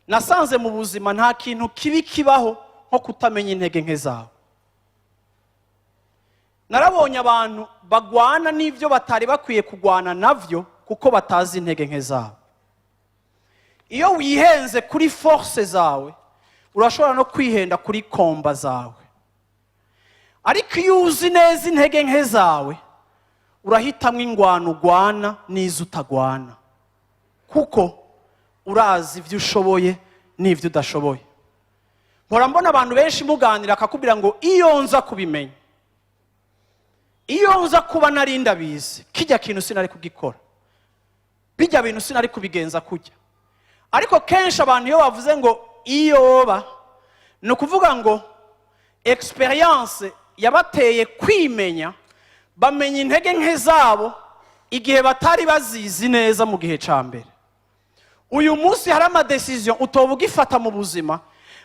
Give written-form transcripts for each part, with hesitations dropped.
Nasanze mu buzima nta kintu kibi kibaho nko kutamenya intege nke zawe. Narabonye abantu bagwana n'ibyo batari bakwiye kugwana navyo kuko batazi intege nke zabo. Iyo wihenze kuri force zawe, urashobora no kwihenda kuri combat zawe, ariko iyo uzi neza intege nke zawe, urahitamwo ingwano ugwana n'izo utagwana, kuko urazi ibyo ushoboye n'ibyo udashoboye. Mpora mbona abantu benshi muganira, akakubwira ngo: "Iyo nza kubimenya, iyo nza kuba nari ndabizi, kijya kintu sinari kugikora, bijya bintu sinari kubigenza kujya." Ariko kenshi abantu iyo bavuze ngo "iyoba", ni ukuvuga ngo expérience yabateye kwimenya, bamenya intege nke zabo igihe batari bazizi neza mu gihe cya mbere. Uyu munsi hari ama décisions utoba ugifata mu buzima,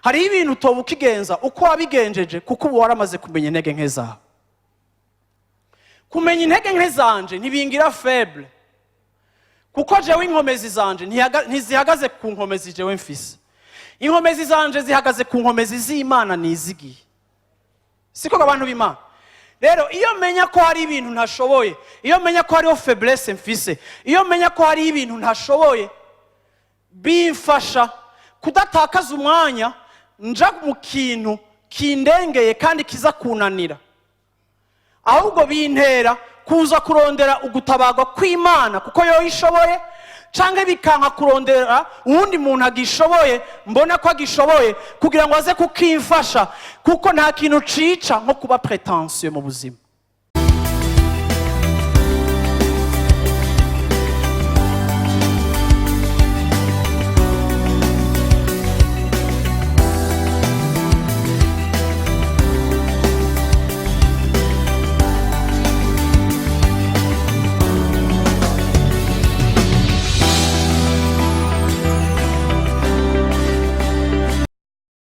hariho ibintu utoba ukigenza uko wabigenjeje, kuko ubu waramaze kumenya intege nke zawe. Kumenya intege nke zanje ntibingira faible, kuko jewe inkomezi zanje ntizihagaze ku nkomezi jewe mfise. Inkomezi zanje zihagaze ku nkomezi z'Imana nizigiye. Siko abantu b'Imana? Rero iyo menya ko hari ibintu ntashoboye, iyo menya ko hariho faiblesse mfise, iyo menya ko hari ibintu ntashoboye, bimfasha kudatakaza umwanya nja mu kintu kindengeye kandi kiza kunanira. Ahubwo bintera kuza kurondera ugutabarwa kw'Imana, kuko yo ishoboye, canke bikanka kurondera uwundi muntu agishoboye, mbona ko agishoboye, kugira ngo aze kukimfasha, kuko nta kintu cica nko kuba prétentieux mu buzima.